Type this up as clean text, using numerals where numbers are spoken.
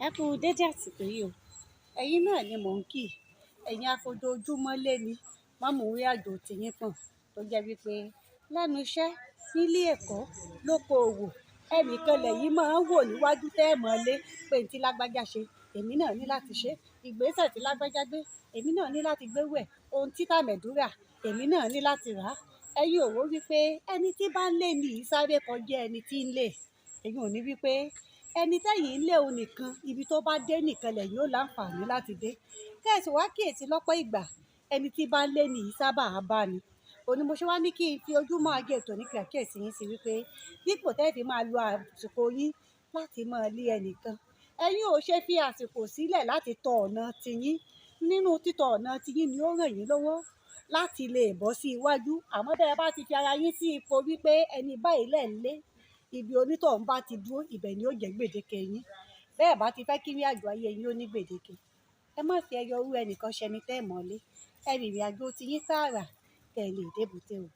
Ẹ kú dédé àsìkò yìí o. Ẹ̀yin náà ni mò ń kí. Ẹ̀yin afojoojúmọ́ lé ni, má mú ìrìn àjò tìyín pọ̀n tó jẹ́ wípé lẹ́nu iṣẹ́, nílé ẹ̀kọ́, lóko òwò, ẹnìkan lẹ̀yin máa ń wò níwájú tẹ́ ẹ mọ̀ lé pé ní tí lágbájá ṣe, èmi náà ní láti ṣe. Ìgbésẹ̀ tí lágbájá gbé, èmi náà ní láti gbé wẹ̀. Ohun tí tàmẹ̀dù rà, èmi náà ní láti rà. Ẹ̀yin ò wò wípé ẹni tí bá ń lé ní sáré kọjá ẹni tí ń lé. Èyí ò ní wípé ẹni tẹ́yìn ń lé òun nìkan, ibi tó bá dé nìkan lẹ̀yin ó láǹfààní láti dé. Kẹ́ẹ̀sì wá kíyèsi lọ́pọ̀ ìgbà, ẹni tí bá ń lé ní sábà á bá ni. Òní mo ṣe wá ní kí n fi ojúmọ́ ajé tòní pe àkíyèsí yín sí wípé dípò tẹ́ fi máa lo àsìkò yín láti máa lé ẹnìkan, ẹ̀yin ò ṣe fi àsìkò sílẹ̀ láti tọ ọ̀nà tiyín. Nínú títọ ọ̀nà tiyín ni ó ràn yín lọ́wọ́ láti lè bọ́ sí iwájú. Àmọ́ bí ẹ bá ti fi ara yín sí ipò wípé ẹni báyìí lẹ̀ ń lé, ibi onítọ̀hún bá ti dúró, ibẹ̀ ni ó jẹ́ gbèdéke yín. Bẹ́ẹ̀ bá ti fẹ́ kí ìrìn àjò ayé yín ó ní gbèdéke, ẹ má fi ẹyọ orú ẹnìkan ṣẹni tẹ́ ẹ mọ̀ lé. Ẹ rìnrìn àjò tiyín tààrà kí ẹ lè dé èbúté o.